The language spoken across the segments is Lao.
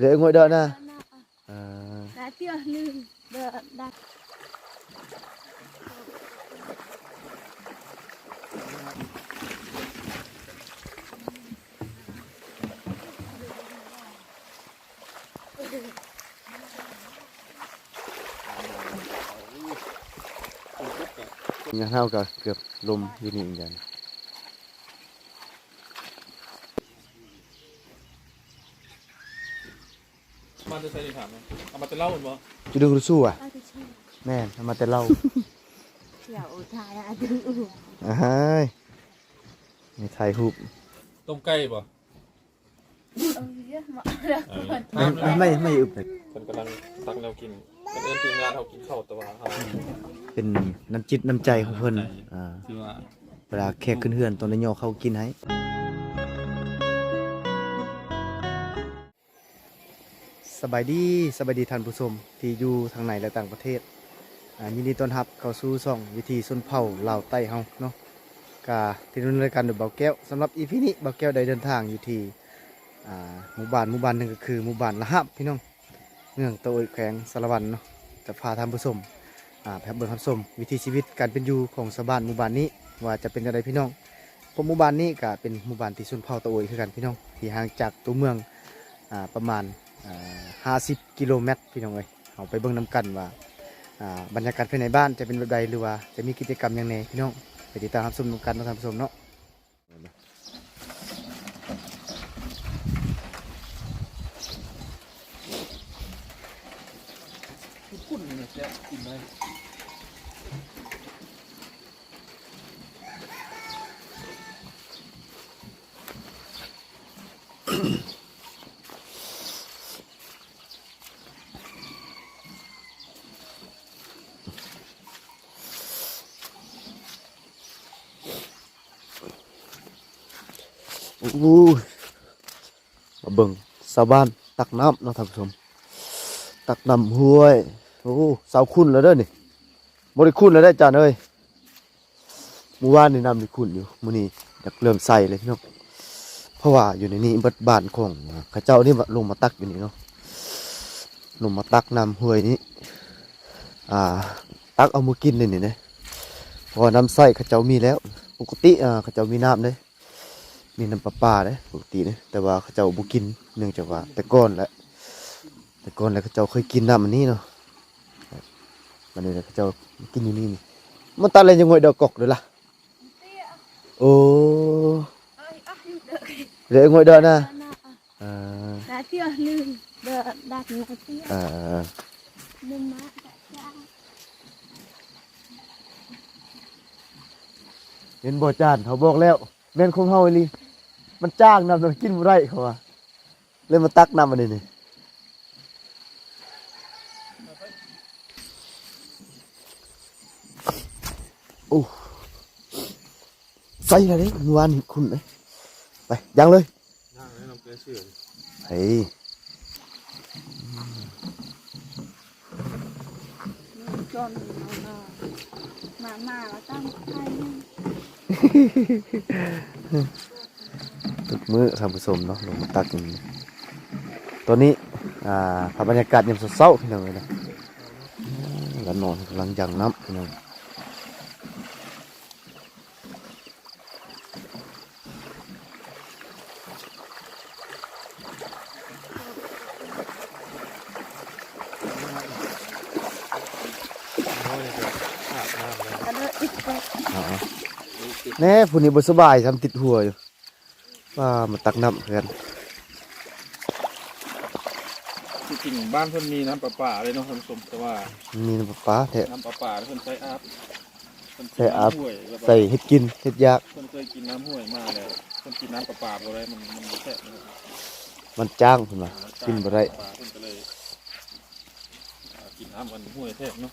Lek ngoi dak na. Ah. Dak tiah ni. Dak, dak. ຍາມເຮົາກໍເກືອບລົ້ມຢູ່ນີ້ເໝືອນກັນ. ມາແຕ່ໃສນີ້ຖາມແດ່? ເອົາມາແຕ່ລາວແມ່ນບໍ່? ຈຸດຶງຣູຊູອະ? ເອົາແຕ່ເຊ. ແມ່ນ ເອົາມາແຕ່ລາວ. ດຽວໂອທາຍອະດຶງອູ. ອາຫາຍ ໃຫ້ຖ່າຍຮູບ. ຕົ້ມໄກ່ບໍ່? ເອີ ເອີ ເອີ ເອີ ໄມ່ ໄມ່ ໄມ່ອຶບເລີຍ. ເພິ່ນກຳລັງຕັກແນວກິນ. ເພິ່ນເອີ້ນທີມງານເຮົາກິນເຂົ້າ ແຕ່ວ່າເຮົາ ເປັນນ້ຳຈິດນ້ຳໃຈຂອງເພິ່ນ. ນ້ຳໃຈ ອ່າ ຖືວ່າ ເວລາແຂກຂຶ້ນເຮືອນຕ້ອງໄດ້ຍໍເຂົ້າກິນໃຫ້. ສະບາຍດີ ສະບາຍດີທ່ານຜູ້ຊົມທີ່ຢູ່ທາງໃນ ແລະ ຕ່າງປະເທດ. ອ່າ ຍິນດີຕ້ອນຮັບເຂົ້າສູ່ຊ່ອງວິຖີຊົນເຜົ່າລາວໃຕ້ເຮົາເນາະ. ກະດຳເນີນລາຍການໂດຍບ່າວແກ້ວ. ສຳລັບອີພີນີ້ ບ່າວແກ້ວໄດ້ເດີນທາງຢູ່ທີ່ ອ່າ ໝູ່ບ້ານ ໝູ່ບ້ານໜຶ່ງ ກໍຄືໝູ່ບ້ານລະຫາບ ພີ່ນ້ອງ. ເມືອງຕາໂອຍ ແຂວງສາລະວັນເນາະ. ຈະພາທ່ານຜູ້ຊົມ ອ່າ ໄປຮັບເບິ່ງຮັບຊົມວິຖີຊີວິດການເປັນຢູ່ຂອງຊາວບ້ານໝູ່ບ້ານນີ້ ວ່າຈະເປັນຈັ່ງໃດພີ່ນ້ອງ. ເພາະໝູ່ບ້ານນີ້ກະເປັນໝູ່ບ້ານທີ່ຊົນເຜົ່າຕາໂອຍຄືກັນພີ່ນ້ອງ ທີ່ຫ່າງຈາກຕົວເມືອງ ອ່າ ປະມານ ອ່າ ຫ້າສິບກິໂລແມັດພີ່ນ້ອງເອີຍ. ເຮົາໄປເບິ່ງນຳກັນວ່າ ອ່າ ບັນຍາກາດພາຍໃນບ້ານຈະເປັນແບບໃດ ຫຼືວ່າຈະມີກິດຈະກຳຫຍັງແດ່ພີ່ນ້ອງ. ໄປຕິດຕາມຮັບຊົມນຳກັນເນາະທ່ານຜູ້ຊົມເນາະ. ໂອ້ຍ ມາເບິ່ງຊາວບ້ານຕັກນ້ຳເນາະທ່ານຜູ້ຊົມ. ຕັກນ້ຳຫ້ວຍ. ໂອ້ ເຊົ້າຂຸ້ນແລ້ວເດີນີ້. ບໍ່ໄດ້ຂຸ້ນແລ້ວເດ້ອາຈານເອີຍ. ມື້ວານນີ້ນ້ຳໄດ້ຂຸ້ນຢູ່ ມື້ນີ້ຢາກເລີ່ມໃສເລີຍພີ່ນ້ອງ. ເພາະວ່າຢູ່ໃນນີ້ເບິດບ້ານຂອງເຂົາເຈົ້ານີ້ ລົງມາຕັກຢູ່ນີ້ເນາະ. ລົງມາຕັກນ້ຳຫ້ວຍນີ້ ອ່າ ຕັກເອົາມາກິນໃນນີ້ເດ້. ເພາະວ່ານ້ຳໃຊ້ເຂົາເຈົ້າມີແລ້ວ. ປົກກະຕິ ອ່າ ເຂົາເຈົ້າມີນ້ຳເດ້. ມີນ້ຳປະປາເດ້ປົກກະຕິນີ້ ແຕ່ວ່າເຂົາເຈົ້າບໍ່ກິນ ເນື່ອງຈາກວ່າແຕ່ກ່ອນແຫຼະ ແຕ່ກ່ອນແຫຼະເຂົາເຈົ້າເຄີຍກິນນ້ຳອັນນີ້ເນາະ. ບັດນີ້ເຂົາເຈົ້າກິນຢູ່ນີ້. ມັນຕັດແລ້ວຍັງງອຍດອກກອກເດີລະ. ໂອ້ ເລີຍງອຍດອກນະ. ເອີ ເຫັນບໍ່ຈານ ເຂົາບອກແລ້ວ. ແມ່ນຂອງເຮົາອີ່ຫຼີ ມັນຈາງ ນ້ຳນັ້ນກິນບໍ່ໄດ້ ເຂົາວ່າ ເລີຍມາຕັກນ້ຳອັນນີ້ນີ້. ໂອ້ ໃສ່ລະເດ້ ມື້ວານນີ້ຂຸ້ນເດ້. ໄປ ຍ່າງເລີຍ. ຍ່າງເລີຍ ນ້ຳເກືອເຊື່ອ. ເຮີ້ຍ ຈອນມາ ມາ ມາລະຕັ້ງໄຂ່. ທຸກມື້ທ່ານຜູ້ຊົມເນາະ ລົງມາຕັກຢູ່ນີ້. ຕອນນີ້ ອ່າ ພາບບັນຍາກາດຍາມເຊົ້າໆ ພີ່ນ້ອງເອີຍນະ. ລະນອນກຳລັງຢາງນ້ຳ ພີ່ນ້ອງ. ແນ່ ຜູ້ນີ້ບໍ່ສະບາຍ ຊ້ຳຕິດຫົວຢູ່. ວ່າມາຕັກນ້ຳເພື່ອນ. ທີ່ຈິງບ້ານເພິ່ນມີນ້ຳປະປາເລີຍເນາະທ່ານຜູ້ຊົມ ແຕ່ວ່າມີນ້ຳປະປາແທ້ ນ້ຳປະປາເພິ່ນໃຊ້ອາບ ເພິ່ນໃຊ້ອາບ ໃຊ້ເຮັດກິນເຮັດຢາກ. ເພິ່ນເຄີຍກິນນ້ຳຫ້ວຍມາແລ້ວ ເພິ່ນກິນນ້ຳປະປາບໍ່ໄດ້ ມັນ ມັນບໍ່ແຊບ. ມັນຈາງ ເພິ່ນວ່າ ມັນຈາງ ກິນບໍ່ໄດ້ ປະປາເພິ່ນກໍເລີຍ ອ່າ ກິນນ້ຳອັນຫ້ວຍແທນເນາະ.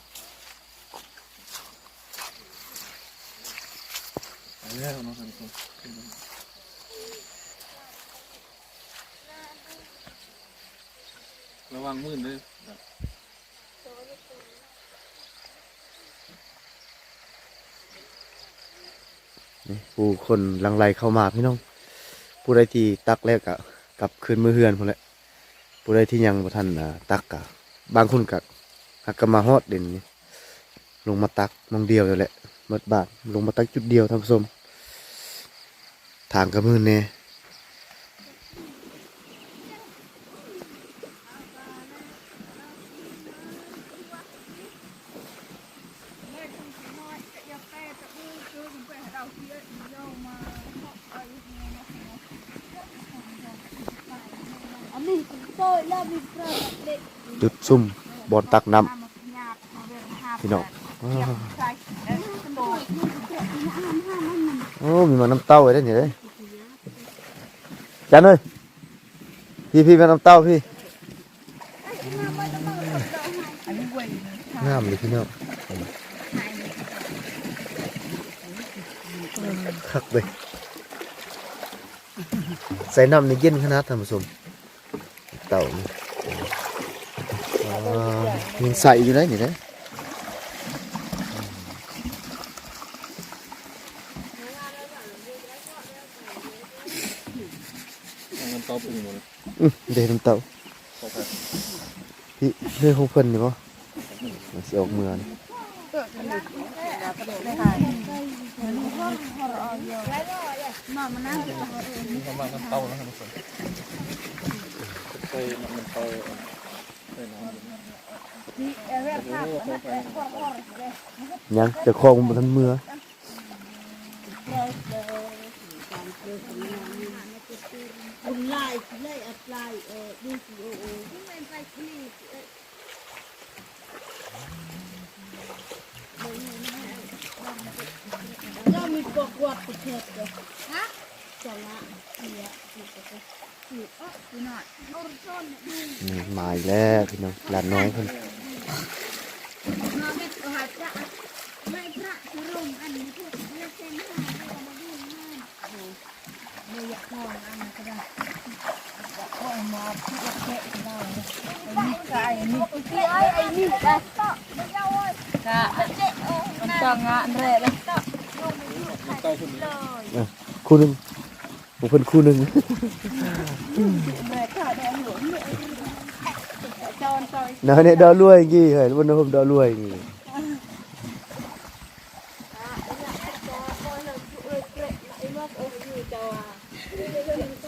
ໄປແລ້ວເນາະທ່ານຜູ້ຊົມ ລະວັງມື່ນເດີ. ນີ້ ຜູ້ຄົນຫຼັ່ງໄຫຼເຂົ້າມາພີ່ນ້ອງ. ຜູ້ໃດທີ່ຕັກແລ້ວກະກັບຄືນເມືອເຮືອນພຸ້ນແຫຼະ. ຜູ້ໃດທີ່ຍັງບໍ່ທັນ ອ່າ ຕັກກະ ບາງຄົນກະຫາກກະມາຮອດເດນີ້ ລົງມາຕັກໝ່ອງດຽວນີ້ແຫຼະ ໝົດບ້ານ ລົງມາຕັກຈຸດດຽວ ທ່ານຜູ້ຊົມ ທາງກະມື່ນແດ່. ຈຸດຊຸມບ່ອນຕັກນ້ຳ ພີ່ນ້ອງ. ໂອ້ ມີໝາກນ້ຳເຕົ້າໄວ້ເດ້ນີ້ເດ້ ຈັນເອີຍ. ພີ່ໆ ແມ່ນນ້ຳເຕົ້າພີ່ ງາມເລີຍພີ່ນ້ອງ ຄັກເລີຍ ໃສ່ນ້ຳນີ້ເຢັນຂະໜາດ ທ່ານຜູ້ຊົມ ເຕົ້ານີ້ ອ່າ ຍັງໃສຢູ່ເດ້ນີ້ເດ້. ນ້ຳເຕົ້າປຸງໝົດ ອືມ ເດ້ນ້ຳເຕົ້າ ຂອງໃຜ? ພີ່ ເລື່ອງຂອງເພິ່ນນີ້ບໍ່? ມັນຊິອອກເມືອນີ້ ປະມານນ້ຳເຕົ້ານະ ໃສ່ນ້ຳເຕົ້າ ໃສ່ນ້ຳ ຍັງ ເຈົ້າຂອງບໍ່ທັນເມືອ. ນີ້ ມາອີກແລ້ວພີ່ນ້ອງ ຫຼານນ້ອຍເພິ່ນ. ເອີ ຄູ່ໜຶ່ງ ຂອງເພິ່ນຄູ່ໜຶ່ງ ເນາະ ເນາະ ດອກລວຍກີ້ ເຮີ້ຍ ບໍ່ນະ ດອກລວຍກີ້.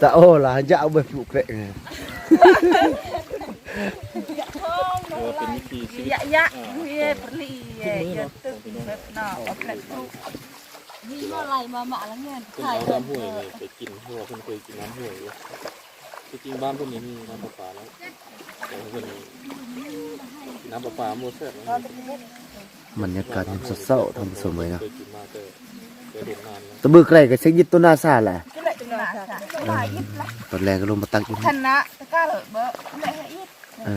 ຕາໂອລະ ຢາກເບິ່ງຜູ້ແກະ ຖືວ່າເປັນວິຖີຊີວິດ ຢາກ ຢາກ ເອີ ເອີ ເອີ ເນາະ ເນາະ ເອົາແກະ ມີມາໄລ່ມາ ມາລະເງິນ ເພິ່ນເອົານ້ຳຫ້ວຍນີ້ໄປກິນ ເພາະວ່າເພິ່ນເຄີຍກິນນ້ຳຫ້ວຍຢູ່. ທີ່ຈິງບ້ານເພິ່ນນີ້ມີນ້ຳປະປາແລ້ວ ແຕ່ເພິ່ນກິນນ້ຳປະປາບໍ່ແຊບນະ. ບັນຍາກາດຍາມເຊົ້າໆ ທ່ານຜູ້ຊົມເອີຍເນາະ ຕະບຶກໄກກະຊິຢິດໂຕໜ້າຊາແຫຼະ ຕອນແລງກະລົງມາຕັກຢູ່ ເອີ ເອີ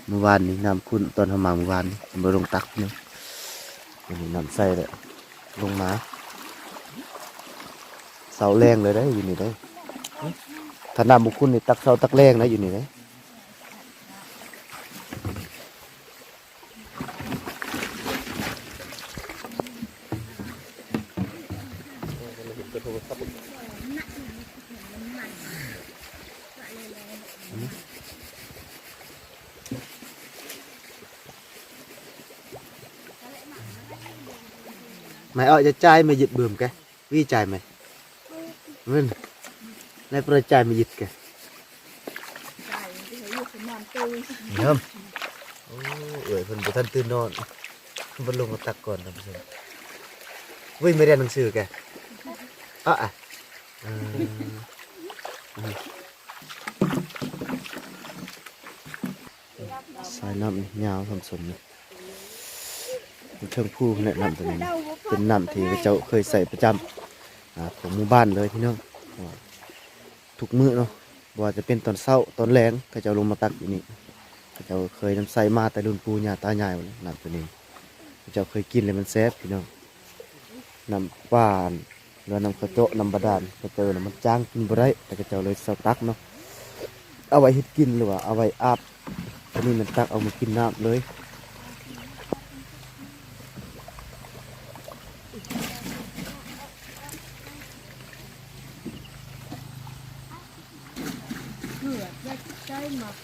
ມື້ວານນີ້ນ້ຳຂຸ້ນ ຕອນເຮົາມາມື້ວານນີ້ ບໍ່ລົງຕັກເນາະ ມື້ນີ້ນ້ຳໃສແລ້ວ ລົງມາ ເຊົ້າແລງເລີຍເດ້ ຢູ່ນີ້ເດ້ ຖ້ານ້ຳບໍ່ຂຸ້ນນີ້ ຕັກເຊົ້າຕັກແລງນະ ຢູ່ນີ້ເດ້. ແມ່ເອົາຈະຈ່າຍ ແມ່ຍຶດບືມແກ ວີຈ່າຍແມ່ ເງິນ ແລະປະຈ່າຍ ແມ່ຍຶດແກ ເນາະ ໂອ້ ເອື້ອຍເພິ່ນບໍ່ທັນຕື່ນນອນ ເພິ່ນລົງມາຕັກກ່ອນ ທ່ານຜູ້ຊົມ ເວີຍ ມາຮຽນໜັງສືແກ ເອົາ ເອີ ສາຍນ້ຳນີ້ຍາວ ທ່ານຜູ້ຊົມ ນີ້ ຢູ່ເທິງພູພຸ້ນແຫຼະ ນ້ຳຕົວນີ້ ເປັນນ້ຳທີ່ເຂົາເຈົ້າເຄີຍໃຊ້ປະຈຳ ອາ ຂອງໝູ່ບ້ານເລີຍພີ່ນ້ອງ ທຸກມື້ເນາະ ບໍ່ວ່າຈະເປັນຕອນເຊົ້າ ຕອນແລງ ເຂົາເຈົ້າລົງມາຕັກຢູ່ນີ້ ເຂົາເຈົ້າເຄີຍນຳໃຊ້ມາແຕ່ລຸ້ນປູ່ຍ່າຕາຍາຍພຸ້ນແຫຼະ ນ້ຳຕົວນີ້ ເຂົາເຈົ້າເຄີຍກິນແລ້ວມັນແຊບພີ່ນ້ອງ ນ້ຳປາ ຫຼືວ່ານ້ຳເຂົາເຈາະ ນ້ຳບາດານ ເຂົາເຈົ້າວ່າມັນຈ້າງກິນບໍ່ໄດ້ ແຕ່ເຂົາເຈົ້າເລີຍເຊົາຕັກເນາະ ເອົາໄວ້ເຮັດກິນ ຫຼືວ່າເອົາໄວ້ອາບ ອັນນີ້ແມ່ນຕັກເອົາມາກິນນ້ຳເລີຍ. ເກືອບຢາກໃຊ້ໝາກ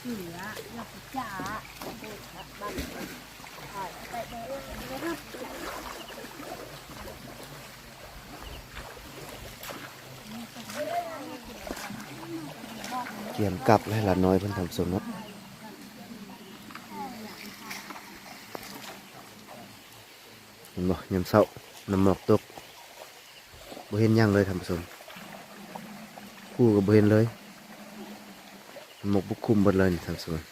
ກຽມກັບແລ້ວ ຫຼານນ້ອຍເພິ່ນ ທ່ານຜູ້ຊົມເນາະ. ເຫັນບໍ່ ຍາມເຊົ້າ ນ້ຳໝອກຕົກ ບໍ່ເຫັນຫຍັງເລີຍທ່ານຜູ້ຊົມ ພູກໍບໍ່ເຫັນເລີຍ ນ້ຳໝອກປົກຄຸມເບິດເລີຍນີ້ທ່ານຜູ້ຊົມ.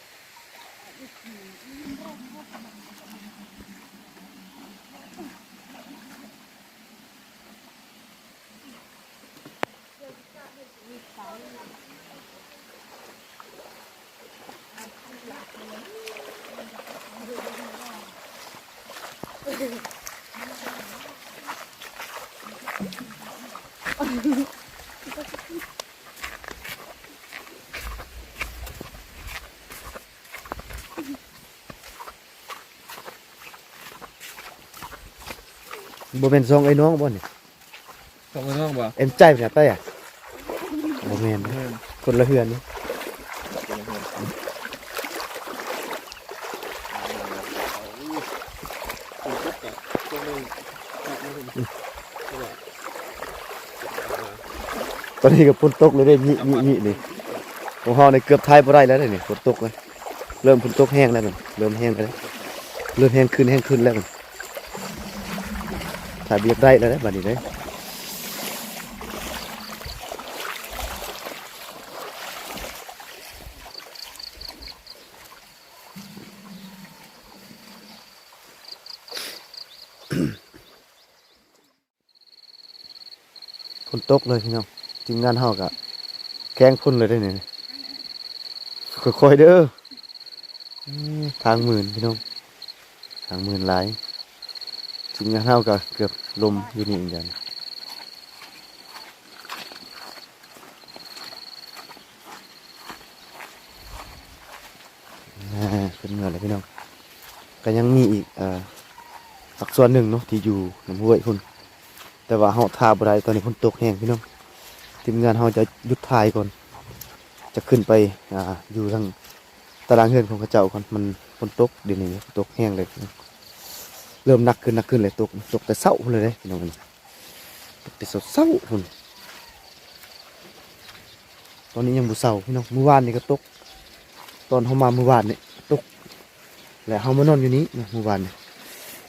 ບໍ່ແມ່ນຊ່ອງໄອ້ນ້ອງບໍ່ນີ້? ຕ້ອງໄປນອກບໍ່? ເອັມໃຈເປັນຫຍັງໄປອະ? ບໍ່ແມ່ນ ບໍ່ແມ່ນ ຄົນລະເຮືອນນີ້. ຕອນນີ້ກໍຝົນຕົກເລີຍເດ້ ມິໆໆນີ້ ຂອງເຮົານີ້ເກືອບຖ່າຍບໍ່ໄດ້ແລ້ວເດ້ນີ້ ຝົນຕົກເລີຍ. ເລີ່ມຝົນຕົກແຮງແລ້ວມັນ ເລີ່ມແຮງແລ້ວເດ້ ເລີ່ມແຮງຂຶ້ນ ແຮງຂຶ້ນແລ້ວມັນ ຖ້າບໍ່ຢາກໄດ້ແລ້ວເດ້ບາດນີ້ເດ້. ຝົນຕົກເລີຍພີ່ນ້ອງ ທີມງານເຮົາກະແຄງຝົນເລີຍເດ້ນີ້ ຄ່ອຍໆເດີ. ທາງມື່ນພີ່ນ້ອງ ທາງມື່ນຫຼາຍ ທີມງານເຮົາກະເກືອບລົ້ມຢູ່ນີ້ຄືກັນ. ອ່າ ຂຶ້ນເມືອແລ້ວພີ່ນ້ອງ ກໍຍັງມີອີກ ເອີ ພາກສ່ວນໜຶ່ງເນາະ ທີ່ຢູ່ນຳຫ້ວຍພຸ້ນ ແຕ່ວ່າເຮົາຖ່າຍບໍ່ໄດ້ ຕອນນີ້ຝົນຕົກແຮງພີ່ນ້ອງ. ທີມງານເຮົາຈະຢຸດຖ່າຍກ່ອນ ຈະຂຶ້ນໄປ ອ່າ ຢູ່ທາງຕາລາງເຮືອນຂອງເຂົາເຈົ້າກ່ອນ ມັນຝົນຕົກ ດຽວນີ້ຝົນຕົກແຮງເລີຍ ເລີ່ມໜັກຂຶ້ນ ໜັກຂຶ້ນເລີຍ ຕົກ ຕົກແຕ່ເຊົ້າພຸ້ນເລີຍເດ້ພີ່ນ້ອງ. ແຕ່ເຊົ້າໆພຸ້ນ ຕອນນີ້ຍັງບໍ່ເຊົາພີ່ນ້ອງ. ມື້ວານນີ້ກໍຕົກ ຕອນເຮົາມາມື້ວານນີ້ຕົກ ແລະເຮົາມານອນຢູ່ນີ້ນະ ມື້ວານນີ້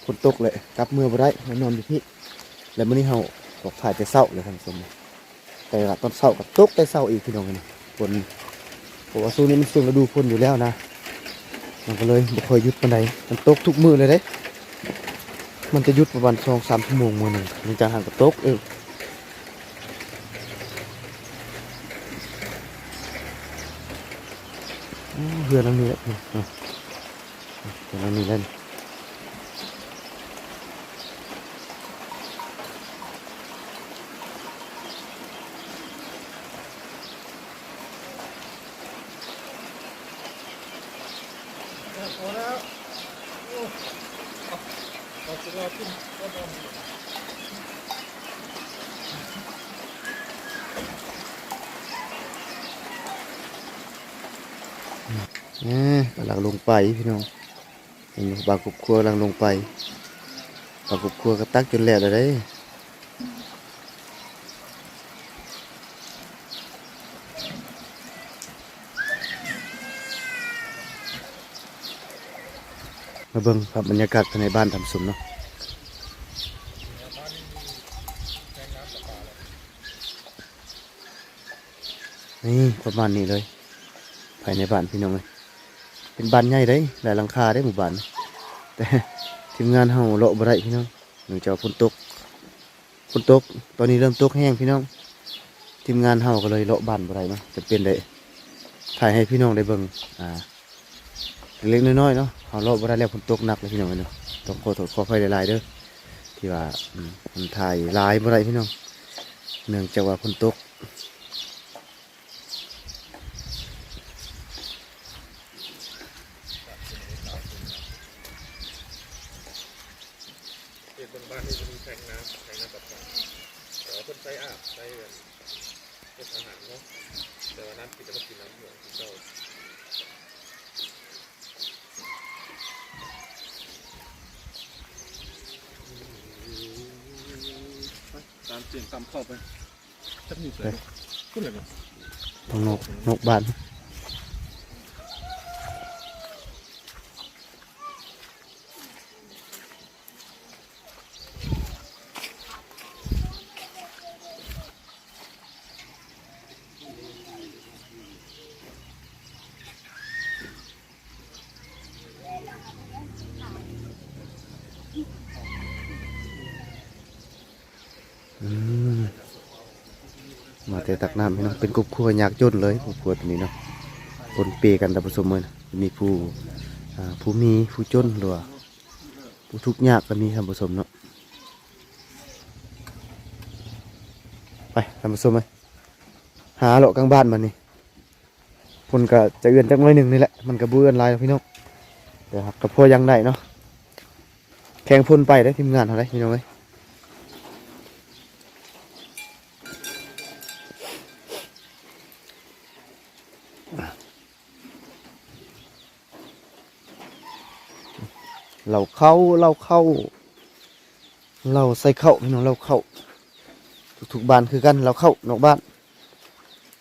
ຝົນຕົກ ແລະກັບເມືອບໍ່ໄດ້ ມານອນຢູ່ພີ້ ແລະມື້ນີ້ເຮົາອອກຖ່າຍແຕ່ເຊົ້າເລີຍທ່ານຜູ້ຊົມ. ແຕ່ວ່າຕອນເຊົ້າກໍຕົກແຕ່ເຊົ້າອີກພີ່ນ້ອງເອີຍ ຝົນ ເພາະວ່າຊ່ວງນີ້ມັນຊ່ວງລະດູຝົນຢູ່ແລ້ວນະ ມັນກໍເລີຍບໍ່ຄ່ອຍຢຸດປານໃດ. ມັນຕົກທຸກມື້ເລີຍເດ້ ມັນຈະຢຸດປະມານສອງສາມຊົ່ວໂມງມື້ໜຶ່ງ ຫຼັງຈາກຫັ້ນກໍຕົກເອີງ. ໂອ້ ເຮືອນຫຼັງນີ້ແຫຼະ ເຮືອນຫຼັງນີ້ແຫຼະ. ເອີ ກຳລັງລົງໄປພີ່ນ້ອງ. ເຫັນບໍ່ ບາງຄອບຄົວກຳລັງລົງໄປ ບາງຄອບຄົວກໍຕັກຈົນແລ້ວແລ້ວເດ້. ມາເບິ່ງພາບບັນຍາກາດພາຍໃນບ້ານທ່ານຜູ້ຊົມເນາະ. ນີ້ປະມານນີ້ເລີຍ ພາຍໃນບ້ານພີ່ນ້ອງເອີຍ. ເປັນບ້ານໃຫຍ່ເດ້ ຫຼາຍຫຼັງຄາເດ້ໝູ່ບ້ານ ແຕ່ທີມງານເຮົາເລາະບໍ່ໄດ້ພີ່ນ້ອງ ເນື່ອງຈາກວ່າຝົນຕົກ ຝົນຕົກ ຕອນນີ້ເລີ່ມຕົກແຮງພີ່ນ້ອງ. ທີມງານເຮົາກໍເລີຍເລາະບ້ານບໍ່ໄດ້ເນາະ ຈຳເປັນໄດ້ຖ່າຍໃຫ້ພີ່ນ້ອງໄດ້ເບິ່ງ ອ່າ ເລັກໆນ້ອຍໆເນາະ. ເຮົາເລາະບໍ່ໄດ້ແລ້ວ ຝົນຕົກໜັກເລີຍພີ່ນ້ອງເອີຍເນາະ. ຕ້ອງຂໍໂທດຂໍອະໄພຫຼາຍໆເດີ ທີ່ວ່າ ອືມ ມັນຖ່າຍຫຼາຍບໍ່ໄດ້ພີ່ນ້ອງ ເນື່ອງຈາກວ່າຝົນຕົກ. ເຂດເບື້ອງບ້ານນີ້ຈະມີແທງນ້ຳ ແທງນ້ຳປະປາ ແຕ່ວ່າເພິ່ນໃຊ້ອາບ ໃຊ້ເຮັດອາຫານເນາະ ແຕ່ວ່ານ້ຳກິນກໍຕ້ອງກິນນ້ຳຫ້ວຍຄືເກົ່າ. ຕຳເຂົ້າໄປ ຈັກຢູ່ໃສເນາະ ພຸ້ນແຫຼະເນາະ ທາງນອກ ນອກບ້ານ. ອືມ ມາແຕ່ຕັກນ້ຳພີ່ນ້ອງ ເປັນຄອບຄົວຍາກຈົນເລີຍ ຄອບຄົວຕົວນີ້ເນາະ ປົນເປກັນທ່ານຜູ້ຊົມເອີຍ. ມີຜູ້ ອ່າ ຜູ້ມີ ຜູ້ຈົນ ຫຼືວ່າຜູ້ທຸກຍາກກໍມີທ່ານຜູ້ຊົມເນາະ. ໄປທ່ານຜູ້ຊົມເອີຍ ຫາເລາະກາງບ້ານບາດນີ້. ຝົນກໍຈະເອື້ອນຈັກໜ້ອຍໜຶ່ງນີ້ແຫຼະ ມັນກໍບໍ່ເອື້ອນຫຼາຍດອກພີ່ນ້ອງ ແຕ່ຫາກກໍພໍຍັງໄດ້ເນາະ. ແຂ່ງຝົນໄປເດ້ທີມງານເຮົາເດ້ພີ່ນ້ອງເອີຍ. ເຫຼົ້າເຂົ້າ ເຫຼົ້າເຂົ້າ ເຫຼົ້າໃສ່ເຂົ້າ ພີ່ນ້ອງ ເຫຼົ້າເຂົ້າ ທຸກໆບ້ານຄືກັນ ເຫຼົ້າເຂົ້ານອກບ້ານ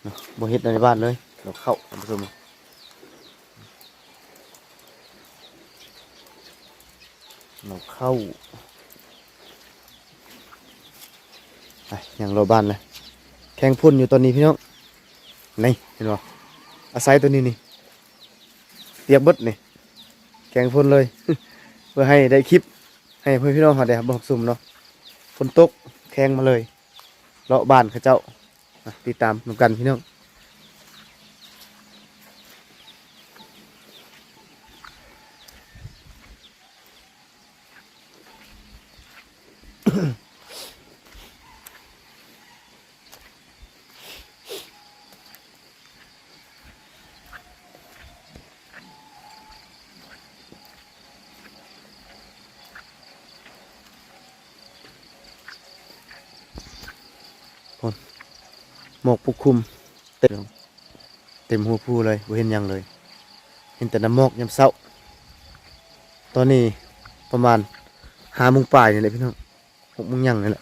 ເນາະ ບໍ່ເຮັດໃນບ້ານເລີຍ ເຫຼົ້າເຂົ້າ ທ່ານຜູ້ຊົມ ເຫຼົ້າເຂົ້າ ໄປ ຍ່າງເລາະບ້ານແຫຼະ ແຂ່ງຝົນຢູ່ຕອນນີ້ພີ່ນ້ອງ ນີ້ ເຫັນບໍ່ ອາໄສຕົວນີ້ນີ້ ປຽກເບິດນີ້ ແຂ່ງຝົນເລີຍ ເພື່ອໃຫ້ໄດ້ຄລິບ ໃຫ້ພໍ່ແມ່ພີ່ນ້ອງເຮົາໄດ້ຮັບຊົມເນາະ. ຝົນຕົກແຂ່ງມາເລີຍ ເລາະບ້ານເຂົາເຈົ້າ ມາຕິດຕາມນຳກັນພີ່ນ້ອງ. ພຸ້ນ ໝອກປົກຄຸມເຕັມ ເຕັມຫົວພູເລີຍ ບໍ່ເຫັນຫຍັງເລີຍ ເຫັນແຕ່ນ້ຳໝອກຍາມເຊົ້າ. ຕອນນີ້ປະມານຫ້າໂມງປາຍນີ້ແຫຼະພີ່ນ້ອງ ຫົກໂມງຫຍັງນີ້ແຫຼະ.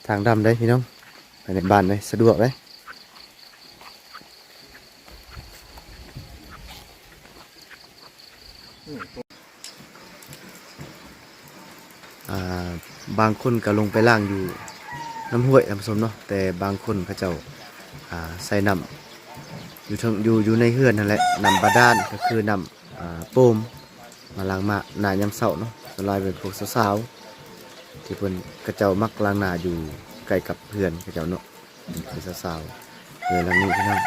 ທາງດຳເດ້ພີ່ນ້ອງ ໄປໃນບ້ານເດ້ ສະດວກເດ້. ອ່າ ບາງຄົນກໍລົງໄປລ້າງຢູ່ນ້ຳຫ້ວຍທ່ານຜູ້ຊົມເນາະ ແຕ່ບາງຄົນເຂົາເຈົ້າ ອ່າ ໃສ່ນ້ຳຢູ່ເທິງ ຢູ່ ຢູ່ໃນເຮືອນຫັ້ນແຫຼະ ນ້ຳບາດານ ກໍຄືນ້ຳ ອ່າ ໂປ່ມ ມາລ້າງໜ້າ ໜ້າຍາມເຊົ້າເນາະ. ສ່ວນຫຼາຍເປັນພວກສາວໆ ທີ່ເພິ່ນ ເຂົາເຈົ້າມັກລ້າງໜ້າຢູ່ໃກ້ກັບເຮືອນເຂົາເຈົ້າເນາະ ເປັນສາວໆ ເຮືອນຫຼັງນີ້ພີ່ນ້ອງ.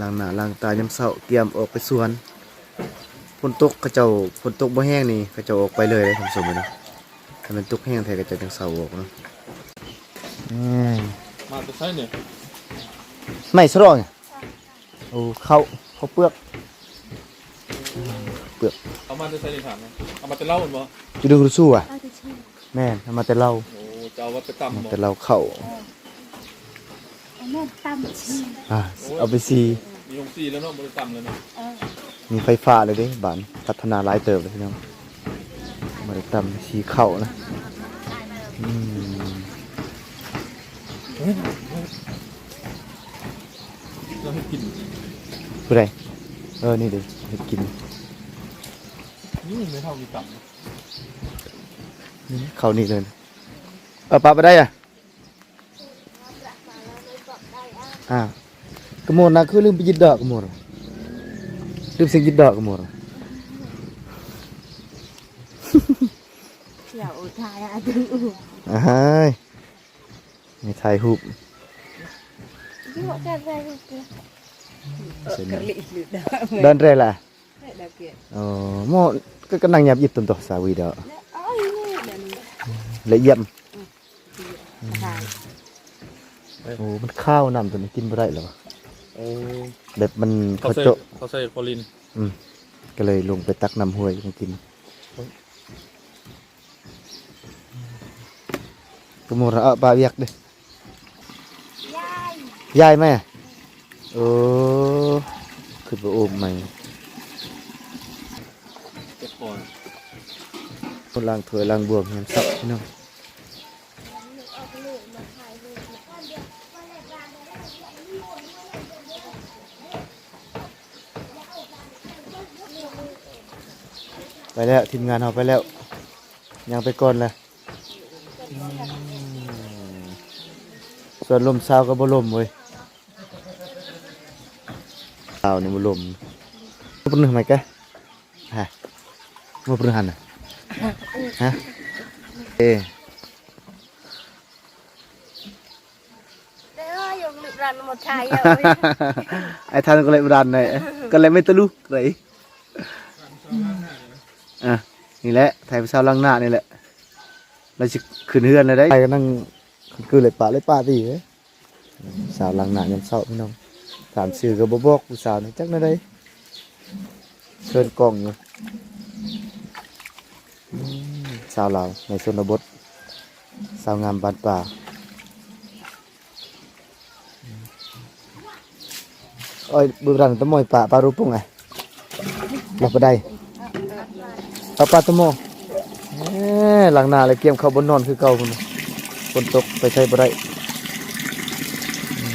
ລ້າງໜ້າລ້າງຕາຍາມເຊົ້າ ກຽມອອກໄປສວນ. ຝົນຕົກເຂົາເຈົ້າ ຝົນຕົກບໍ່ແຮງນີ້ ເຂົາເຈົ້າອອກໄປເລີຍເດ້ທ່ານຜູ້ຊົມເອີຍເນາະ. ຖ້າແມ່ນຕົກແຮງແທ້ ເຂົາເຈົ້າຈັ່ງເຊົາອອກເນາະ. ອືມ ມາແຕ່ໃສນີ້? ໄມ້ສະຫຼອງ. ໂອ້ ເຂົ້າ ເຂົ້າເປືອກ ເປືອກ. ເອົາມາແຕ່ໃສນີ້ຖາມແດ່? ເອົາມາແຕ່ລາວແມ່ນບໍ່? ຢູ່ດົງກະຊູອະ. ເອົາແຕ່ຊື່. ແມ່ນ ເອົາມາແຕ່ລາວ. ໂອ້ ເຈົ້າວ່າໄປຕຳ ເອົາມາແຕ່ລາວເຂົ້າ. ເອີ ເອົາມາຕຳຊີ. ອ່າ ເອົາໄປຊີ. ມີໂຮງສີແລ້ວເນາະ ບໍ່ໄດ້ຕຳແລ້ວເນາະ. ເອີ ມີໄຟຟ້າແລ້ວເດ້ ບ້ານພັດທະນາຫຼາຍເຕີບແລ້ວພີ່ນ້ອງ. ບໍ່ໄດ້ຕຳຊີເຂົ້ານະ. ອືມ ເຮົາເຮັດກິນ ຜູ້ໃດ? ເອີ ນີ້ເດ້ ເຮັດກິນ. ນີ້ແມ່ເຖົ້າມີຕຳ. ນີ້ເຂົ້ານີ້ເລີຍ. ເອົາປາໄປໄດ້ອະ. ອ່າ ກະໝົດນະ ຄືລືມໄປຢິດດອກກະໝົດ. ລືມຊິຢິດດອກກະໝົດ. ອາຍ ໃຫ້ຖ່າຍຮູບ. ດອນແຣລະ. ໂອ້ ໝໍ້ ກໍ ກໍນັ່ງຫຍັບຢິດຕົນໂຕ ສາວີດອ ລະອຽມ. ໂອ້ ມັນຄາວ ນ້ຳຕົວນີ້ກິນບໍ່ໄດ້ແລ້ວ. ເອີ ໂອ້ ແບບມັນ ເຂົາໃສ່ ເຂົາເຈາະ ເຂົາໃສ່ຄລໍລິນ ອືມ ກໍເລີຍລົງໄປຕັກນ້ຳຫ້ວຍມາກິນ. ກະໝົດແລ້ວ ປາວຽກເດ້ ຍາຍ ຍາຍມາ. ໂອ້ ຄືບໍ່ໂອມໃໝ່ ເກັບກ່ອນ ລ້າງຖ້ວຍລ້າງບ່ວງຍາມເຊົ້າພີ່ນ້ອງ. ໄປແລ້ວ ທີມງານເຮົາໄປແລ້ວ ຍ່າງໄປກ່ອນລະ. ສວນລົມຊາວກໍບໍ່ລົມເວີຍ ຊາວນີ້ບໍ່ລົມ. ປຶ້ງໄໝກະ ຮະ ມາປຶ້ງຫັ້ນນະ ຮະ ເອ ໄອ້ທ່ານກໍເລີຍບໍ່ດັນໄດ້ ກໍເລີຍໄມ່ຕະລຸກໄດ້. ອ່ະ ນີ້ແຫຼະ ໄທຜູ້ສາວລ້າງໜ້ານີ້ແຫຼະ ລາວຊິຂຶ້ນເຮືອນແລ້ວໄດ໋ ໄປກໍນັ່ງຄືເລີຍປະເລີຍປະຕິ ສາວລ້າງໜ້າຍາມເຊົ້າພີ່ນ້ອງ. ຖາມຊື່ກໍບໍ່ບອກ ຜູ້ສາວນີ້ຈັກແນວໃດ ເຊີນກ້ອງຢູ່. ອືມ ສາວລາວໃນຊົນນະບົດ ສາວງາມບ້ານປ່າ. ໂອ້ຍ ບຸບລັນຕະໝອຍປາ ປາຮູປຸງອະ ລະປາໄດ ປາ ປາຕະໝໍ. ເອີ ລ້າງໜ້າແລ້ວກຽມເຂົ້າບ່ອນນອນຄືເກົ່າພຸ້ນ. ຝົນຕົກໄປໃສບໍ່ໄດ້. ອືມ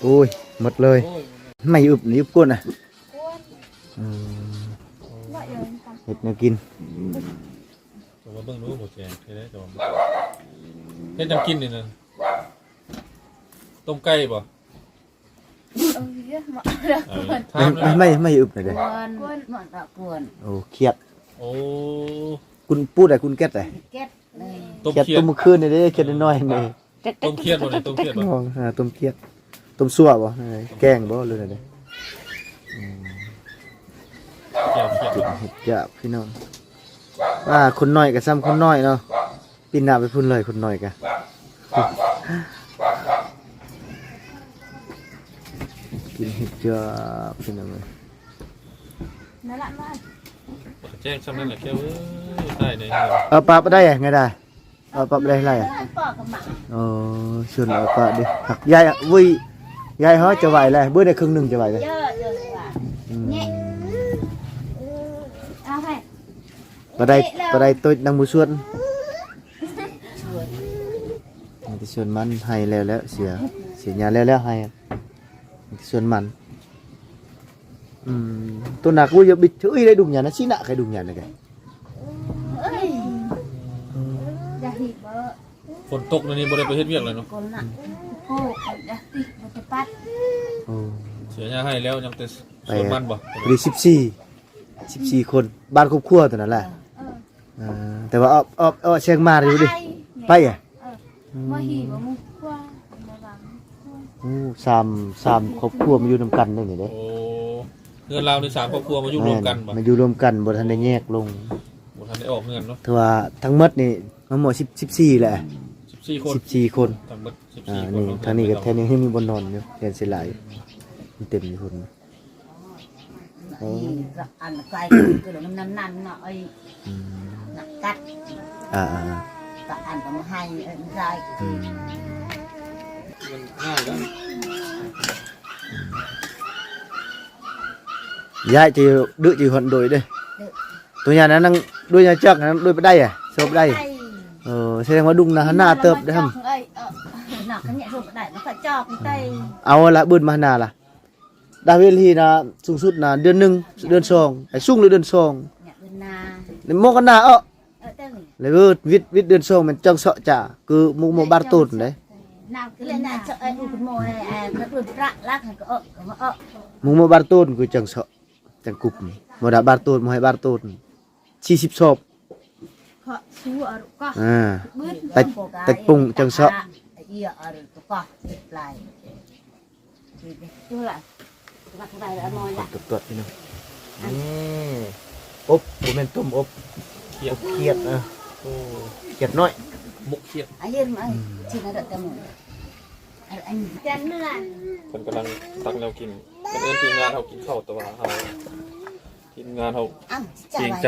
ໂອ້ຍ ໝົດເລີຍ. ໄມ້ອຶບນີ້ອຶບກ້ນນະ. ອືມ ເຮັດແນວກິນ. ເຈົ້າມາເບິ່ງດູບໍ່ແຈງ ເຮັດໄດ້ເຈົ້າ ເຮັດຫຍັງກິນນີ້ນະ? ຕົ້ມໄກ່ບໍ່? ເອີ ເອີ ຖາມ ໄມ້ ໄມ້ອຶບນີ້ເດ້. ກ້ນ ກ້ນ ກ້ນ. ໂອ້ ຂຽດ. ໂອ້ ກຸນປູດໄດ້ ກຸນແກັດໄດ້. ແກັດ ຕົ້ມຂຽດ ຂຽດຕົ້ມມື້ຄືນນີ້ເດ້ ຂຽດນ້ອຍໆນີ້. ຕົ້ມຂຽດບໍ່ນີ້? ຕົ້ມຂຽດບໍ່? ອ່າ ຕົ້ມຂຽດ ຕົ້ມຊົ່ວບໍ່? ເອີ ແກງບໍ່ ຫຼືແນວໃດ? ອືມ ແຈ່ວຂຽດ ເຮັດຍາກພີ່ນ້ອງ. ອ່າ ຄົນນ້ອຍກໍຊ່ຳຄົນນ້ອຍເນາະ ປິ່ນໜ້າໄປພຸ້ນເລີຍ ຄົນນ້ອຍກໍ ກິນເຮັດຍາກພີ່ນ້ອງເອີຍ. ນັ້ນລະມາ ແຈ້ງຊ່ຳນັ້ນແຫຼະແກ້ວເອີຍ ຕາຍແນ່. ເອົາປາໄປໄດ້ໄງດາ? ເອົາປັບໄດ້ຫຼາຍ. ໂອ້ ຊວນເອົາປະເດ້. ຍາຍ ວຸ້ຍ ຍາຍເຮົາຈະໄຫວແລ້ວ ເບິ່ງໄດ້ເຄິ່ງໜຶ່ງຈະໄຫວແລ້ວ. ອືມ ປາໄດ້ ປາໄດ້ໂຕຍນາງໝູຊວນ. ມັນຈະຊວນມັນໄຮ່ແລ້ວ ແລ້ວເສຍ ເສຍຫຍ້າແລ້ວ ແລ້ວໄຮ່ ມັນຈະຊວນມັນ. ອືມ ໂຕໜັກ ໂອ້ຍ ຢ່າບິດ ເອີຍ ໄດ້ດຸງຫຍັງນະ ຊິນະ ໃຄດຸງຫຍັງນະແກ. ເອີຍ ຢ່າຮີບເບີ ຝົນຕົກແນວນີ້ບໍ່ໄດ້ໄປເຮັດວຽກແລ້ວເນາະ. ໂອ້ ຢ່າຕິ ບໍ່ຈະປັດ. ໂອ້ ເສຍຫຍ້າໃຫ້ແລ້ວ ຍັງແຕ່ສວນມັນບໍ່? ພໍດີສິບສີ່ ສິບສີ່ຄົນ ບ້ານຄອບຄົວຕົວນັ້ນແຫຼະ. ເອີ ເອີ ອ່າ ແຕ່ວ່າອອກ ອອກ ອອກແຊງມາຢູ່ເດ້. ໄປ ໄປອະ? ເອີ ອືມ ມາຫີມາໝູ່ຄວາ ມາວາງໝູ່ຄວາ. ໂອ້ ສາມ ສາມຄອບຄົວມາຢູ່ນຳກັນເດ້ນີ້ເດ້. ໂອ້ ເຮືອນລາວນີ້ສາມຄອບຄົວມາຢູ່ ແມ່ນ ລວມກັນບໍ່? ມາຢູ່ລວມກັນ ບໍ່ທັນໄດ້ແຍກລົງ ບໍ່ທັນໄດ້ອອກເຮືອນເນາະ. ຖືວ່າທັງໝົດນີ້ ທັງໝົດສິບ ສິບສີ່ແຫຼະ. ສິບສີ່ຄົນ ສິບສີ່ຄົນ ທັງໝົດສິບສີ່ ອ່າ ຄົນ ນີ້ ເນາະ. ທາງນີ້ກໍແຖວນີ້ຍັງມີບ່ອນນອນຢູ່ ເຮືອນເສຍຫຼາຍ ມັນເຕັມຢູ່ພຸ້ນ. ໂອ້ ອັນໄກ ຄືນຳນັ້ນເນາະ ໄອ້ ອືມ ນັກກັດ ອ່າໆ ກະອັນກໍມາໃຫ້ ເອີ ໄດ້ ອືມ ມັນງ່າຍແລ້ວ. ຍາຍຈະດື້ຈະຫົນໂດຍເດ້ ໂຕຍານັ້ນນັ່ງໂດຍຍາຈັກນັ້ນໂດຍໄປໄດ້ອະ ໂຊບໄດ້. ເອີ ສະແດງວ່າດຸງນະ ໜ້າເຕີບເດ້. ເອີ ໜ້າກໍແຍະໂຊບໄດ້ ມັນກໍຈອກໄດ້. ເອົາລະ ບືນມາໜ້າລະ. ດາເວນຮີນະ ສູງສຸດນະ ເດືອນໜຶ່ງ ເດືອນສອງ ໄອ້ສູງເລີຍເດືອນສອງ ເດືອນໜ້າ ໝໍກັນໜ້າເອາະ ເອີ ແລ້ວວິດ ວິດເດືອນສອງແມ່ນຈັງເຊາະຈາ ຄືໝູ່ໝໍບາດໂຕນເດ້. ໝູ່ໝໍບາດໂຕນຄືຈັງເຊາະ ຈັງກຸບ ໝໍດາບາດໂຕນ ໝໍໃຫ້ບາດໂຕນ ສີ່ສິບສອບ ອ່າ ແຕ່ ແຕ່ປຸງຈັ່ງເຊາະ ຕົວໆ ພີ່ນ້ອງ. ນີ້ ອົບ ບໍ່ແມ່ນຕົ້ມ ອົບ ຂຽດ ຂຽດ ເອີ ໂອ້ ຂຽດນ້ອຍ ໝົກຂຽດ ອາເຮັດມາ ອືມ ຊິນະດະຕະໝູ ອັນ ຈັນເມືອງ ເພິ່ນກຳລັງຕັກແນວກິນ ເພິ່ນເອີ້ນທີມງານເຮົາກິນເຂົ້າ ແຕ່ວ່າເຮົາ ທີມງານເຮົາ ອ້າວ ເກງໃຈ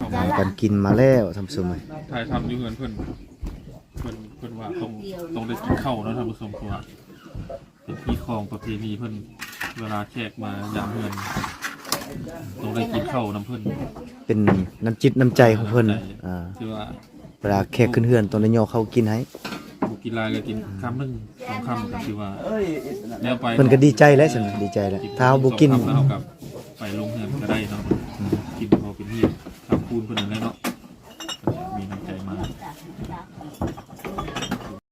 ອາຫານການກິນມາແລ້ວທ່ານຜູ້ຊົມເອີຍ ຖ່າຍທຳຢູ່ເຮືອນເພິ່ນ ເພິ່ນ ເພິ່ນວ່າຕ້ອງ ຕ້ອງໄດ້ກິນເຂົ້າເນາະທ່ານຜູ້ຊົມ ເພາະວ່າ ເປັນຮີດຄອງປະເພນີເພິ່ນ ເວລາແຂກມາຢາມເຮືອນ ຕ້ອງໄດ້ກິນເຂົ້ານຳເພິ່ນ ເປັນນ້ຳຈິດນ້ຳໃຈຂອງເພິ່ນ ນ້ຳໃຈ ອ່າ ຖືວ່າ ເວລາແຂກຂຶ້ນເຮືອນຕ້ອງໄດ້ຍໍເຂົ້າກິນໃຫ້ ບໍ່ກິນຫຼາຍກໍກິນຄຳໜຶ່ງສອງຄຳກໍຖືວ່າແນວໄປ ເພິ່ນກໍດີໃຈແລ້ວຊັ້ນ ດີໃຈແລ້ວ ຖ້າເຮົາບໍ່ກິນ ເຮົາກໍໄປລົງເຮືອນກໍໄດ້ເນາະ ອືມ ກິນພໍເປັນຮີດຄຳຄູນເພິ່ນນັ້ນແຫຼະເນາະ ມີນ້ຳໃຈມາ.